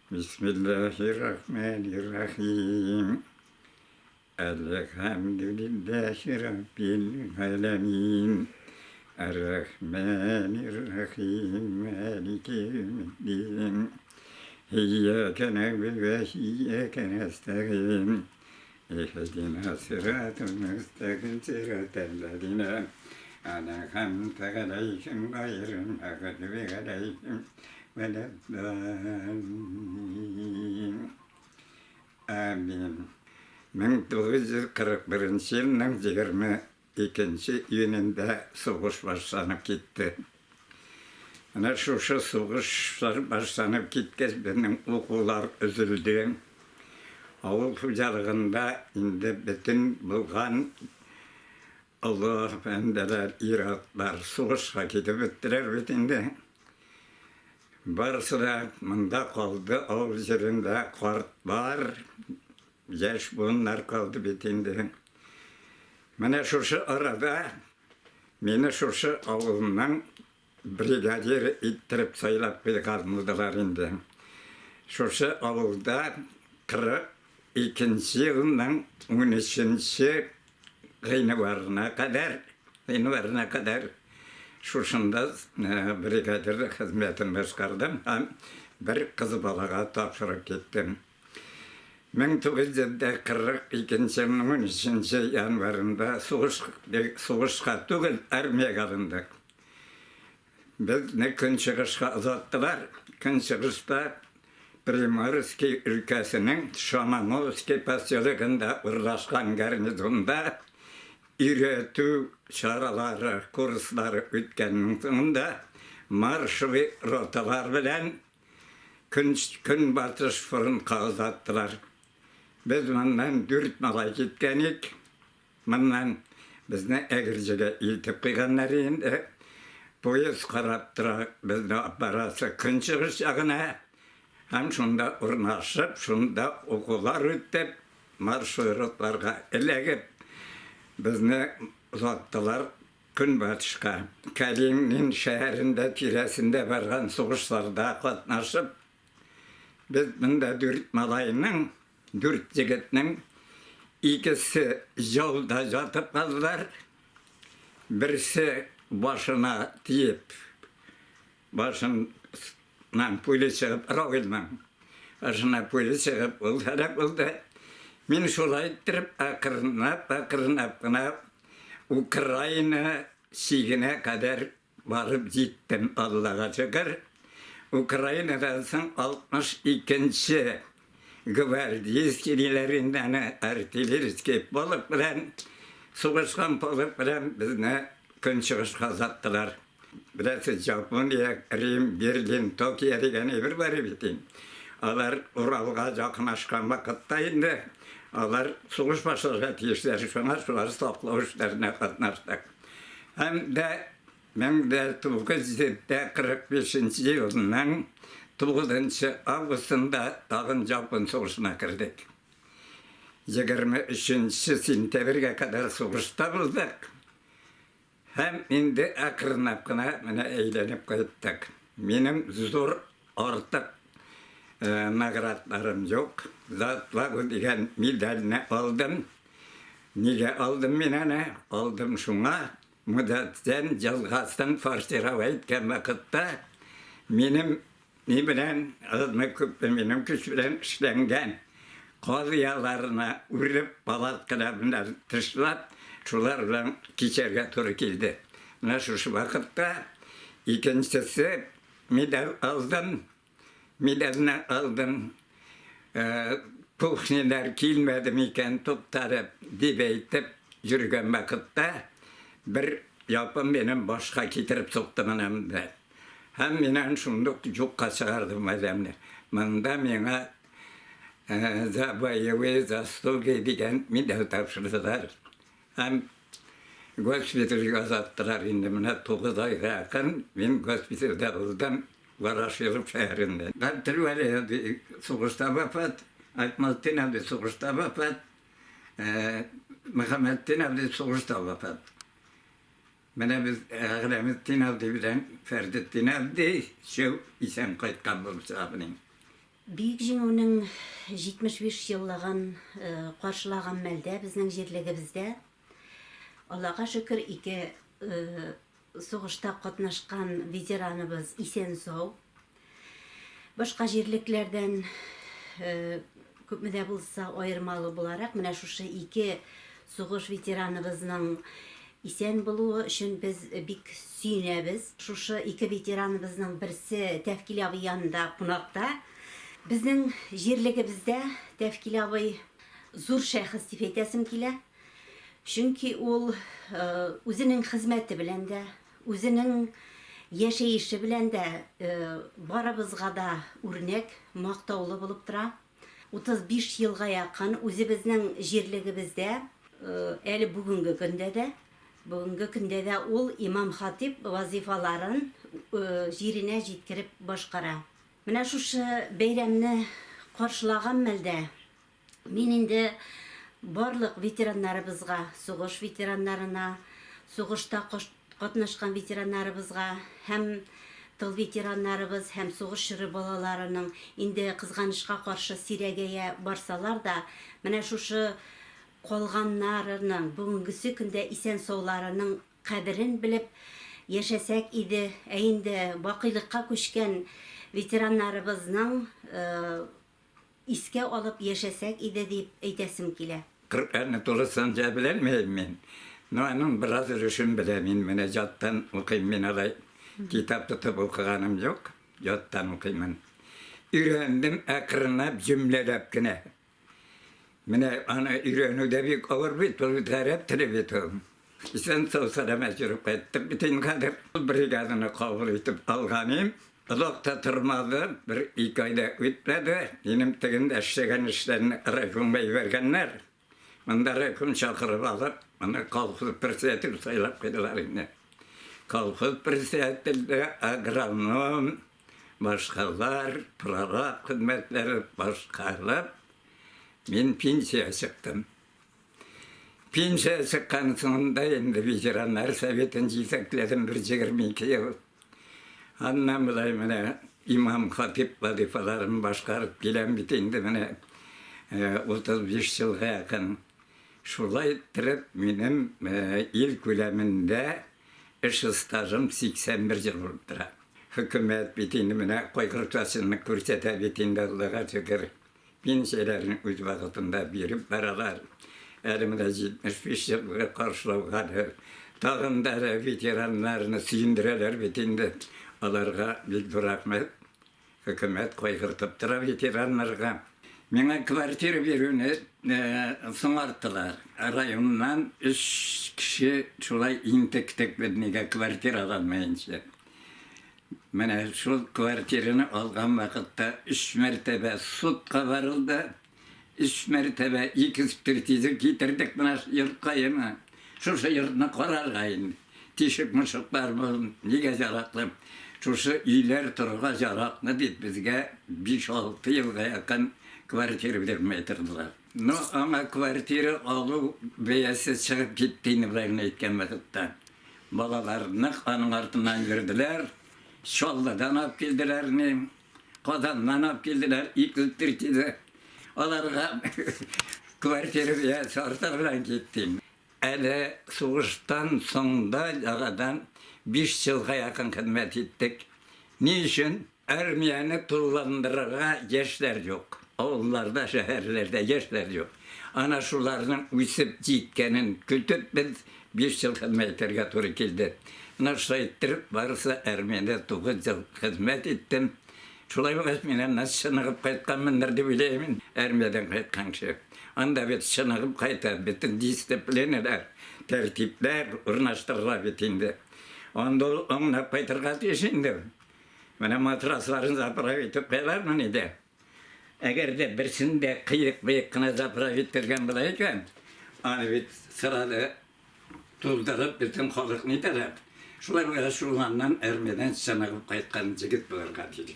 Бисмиллаһир-рахманир-рахим. Әлхәмдүлилләһи раббил галәмин. Ар-рахманир-рахим. Малики яумиддин. Иyyaka na'budu ve iyyaka nasta'in. Ihdina sıratal müstakim sıratal lezine en'amte aleyhim gayril mağdubi aleyhim veleddallin. Амин. 1941 елның 22 июнендә сугыш башланып китте. Менә шушы сугышлар башланып киткәч, безнең укулар өзелде. Авыл хуҗалыгында инде бөтен булган олы бәндәләр, ир-атлар сугышка китеп беттеләр бит инде. Барысы да монда калды, авыл җирендә картлар, яшь буыннар калды бит инде. Менә шушы арада мине шушы авылның бригадир иттереп сайлап куйган булдылар инде. Шушы авылда 42 елның 13 гыйнварына кадәр, гыйнварына кадәр шушында бригадир хезмәтен башкардым һәм бер кыз балага тапшырып киттем. 1942 елның 13 январында сугыш, сугышка түгел, армиягә алындык. Безне Көнчыгышка озаттылар. Көнчыгышта Приморский өлкәсенең Шамановский поселогында урнашкан гарнизонда өйрәтү чаралары, курслары үткәннең соңында маршевый роталар белән Көн, Көнбатыш фронтка озаттылар. Без моннан дүрт малай киткән ик. Моннан безне Әгерҗегә илтеп куйганнар инде. Поезд карап тора, безне алып барасы көнчыгыш ягына. Һәм шунда урнашып, шунда укулар үтеп, маршрутларга эләгеп, безне озаттылар Көнбатышка. Калинин шәһәрендә тирәсендә барган сугышларда катнашып, без монда дүрт малайның, дүрт егетнең икесе җауда ятып калдылар. Берсе башына тиеп, башыннан пуля чыгып, Равилның башына пуля чыгып, ул һәлак булды. Мин шулай иттереп, акрынлап, акрынлап кына Украина чигенә кадәр барып җиттем, Аллага шөкер. Украинадан соң 62 нче гвардейский диләр инде аны, артиллерийский полк белән, сугышкан полк белән безне Көнчыгышка озаттылар. Беләсез, Япония, Рим, Берлин, Токио дигән әйбер бар бит инде. Алар Уралга якынашкан вакытта инде алар сугыш башларга тиешләр, шуңа шулар саклау эшләренә катнаштык. Һәм дә 1945 елның 9 августында тагын Япон сугышына кердек. 23 сентябрьгә кадәр сугышта булдык. Һәм инде акрынлап кына менә әйләнеп кайттык. Минем зур артык наградларым юк. За отвагу дигән медальне алдым. Нигә алдым мин аны? Алдым шуңа, Мудатсен елгасын форсировать иткән вакытта минем Ни белән, азмы-күпме минем көч белән эшләнгән казыяларына үреп, палаткалар белән тышлап, шулар белән кичәргә туры килде. Менә шушы вакытта икенчесе медаль алдым, медальне алдым. Кухнялар килмәде микән, тукталып, дип әйтеп йөргән вакытта бер япон минем башка китереп сукты менә монда. Һәм мин аны шундук юкка чыгардым адәмне. Монда миңа за боевые заслуги дигән медаль тапшырдылар. Һәм госпитальгә озаттылар инде. Менә 9 айга якын мин госпитальдә булдым Ворошилов шәһәрендә. Габделвәли абый сугышта вафат, Акмалтдин абый сугышта вафат, Мөхәммәтдин абый сугышта вафат. Менә без Әгъләметдин абзый белән Фәрдетдин абзый чәү исән кайткан булып чыга менә. Бөек Җиңүнең 75 еллыгын каршылаган мәлдә безнең җирлегебездә, Аллага шөкер, ике сугышта катнашкан ветераныбыз исән-сау. Башка җирлекләрдән күпме дә булса аермалы буларак, менә шушы ике сугыш ветераныбызның исән булуы өчен без бик сөенәбез. Шушы ике ветераныбызның берсе Тәфкил абый янында кунакта. Безнең җирлегебездә Тәфкил абый зур шәхес дип әйтәсем килә. Чөнки ул үзенең хезмәте белән дә, үзенең яшәеше белән дә барыбызга да үрнәк, мактаулы булып тора. 35 елга якын үзебезнең җирлегебездә, әле бүгенге көндә дә, бүгенге көндә дә ул имам-хатиб вазыйфаларын җиренә җиткереп башкара. Менә шушы бәйрәмне каршылаган мәлдә Мин инде барлык ветераннарыбызга, сугыш ветераннарына, сугышта катнашкан ветераннарыбызга һәм тыл ветераннарыбыз һәм сугыш чоры балаларының инде кызганычка каршы сирәгәя барсалар да, менә шушы калганнарының, бүгенгесе көндә исән-сауларының кадерен белеп яшәсәк иде. Ә инде бакыйлыкка күчкән ветераннарыбызның Искә алып яшәсәк иде дип әйтәсем килә. Коръәнне тулысынча беләлмим мин, но аның бераз өлешен беләм мин. Менә яттан укыйм мин алай. Китап тотып укыганым юк, яттан укыймын. Өйрәндем әкренләп, җөмләләп кенә. Менә аны өйрәнү дә бик авыр бит, ул бит гарәп теле бит ул. Исән-сау сәламәт йөреп кайттык бит инде хәзер. Бригаданы кабул итеп алган идем. Озак та тормады, бер-ике ай да үтмәде, минем тегендә эшләгән эшләрне райкомга җибәргәннәр. Монда райком чакырып алып, моны колхоз председателе сайлап куйдылар инде. Колхоз председателе, агроном, башкалар, прораб хезмәтләре башкарып, мин пенсия чыктым. Пенсия чыккан соңында инде ветераннар советын җитәкләдем бер 22 ел. Аннан болай менә имам хатип вазифаларын башкарып киләм бит инде менә 35 елга якын. Шулай иттереп минем ил күләмендә эш стажым 81 ел булып тора. Хөкүмәт бит инде менә кайгыртучанлык күрсәтә бит инде, Аллага шөкер. Пенсияләрен үз вакытында биреп баралар. Әле менә 75 елгы каршылауга әле тагын да әле ветераннарны сөендерәләр бит инде. Аларга бик зур рәхмәт. Хөкүмәт кайгыртып тора ветераннарга. Миңа квартира бирүне соңарттылар. Районнан өч кеше шулай интектек без нигә квартира ала алмаенча. Менә шул квартираны алган вакытта өч мәртәбә судка барылды. Өч мәртәбә экспертиза китердек менә йортка яме. Шушы йортны карарга инде. Тишек-мышык бармы, нигә яраклы? Шушы өйләр торырга яраклы дип безгә 5-6 елга якын квартира бирмәй тордылар. Но аңа квартира алу бәясе чыгып китте инде болай гына әйткән вакытта. Балалар нык аның артыннан йөрделәр. Чаллыдан алып килделәр ни, Казаннан алып килделәр, экспертиза. Аларга квартира бәясе арта белән китте. Әле сугыштан соң да яңадан 5 елга якын хезмәт иттек. Ни өчен? Армияне тулыландырырга яшьләр юк. Авылларда, шәһәрләрдә яшьләр юк. Ана шуларның үсеп җиткәнен көтеп без 5 ел хезмәт итәргә туры килде. Менә шулай иттереп, барысы армиядә 9 ел хезмәт иттем. Шулай булгач, мин аннан чыныгып кайтканмындыр дип уйлыйм мин, армиядән кайткан кеше. Анда бит чыныгып кайта, бөтен дисциплиналар, тәртипләр урнаштырыла бит инде. Анда ул аңлап кайтырга тиеш инде. Менә матрасларын заправить итеп куялармыни дә. Әгәр дә берсен дә кыек-мыек кына заправить иттергән була икән, аны бит сразу туздырып, бөтен халыкны итәләр. Шулай булгач, шул аннан армиядән чыныгып кайткан җегет булырга тиеш.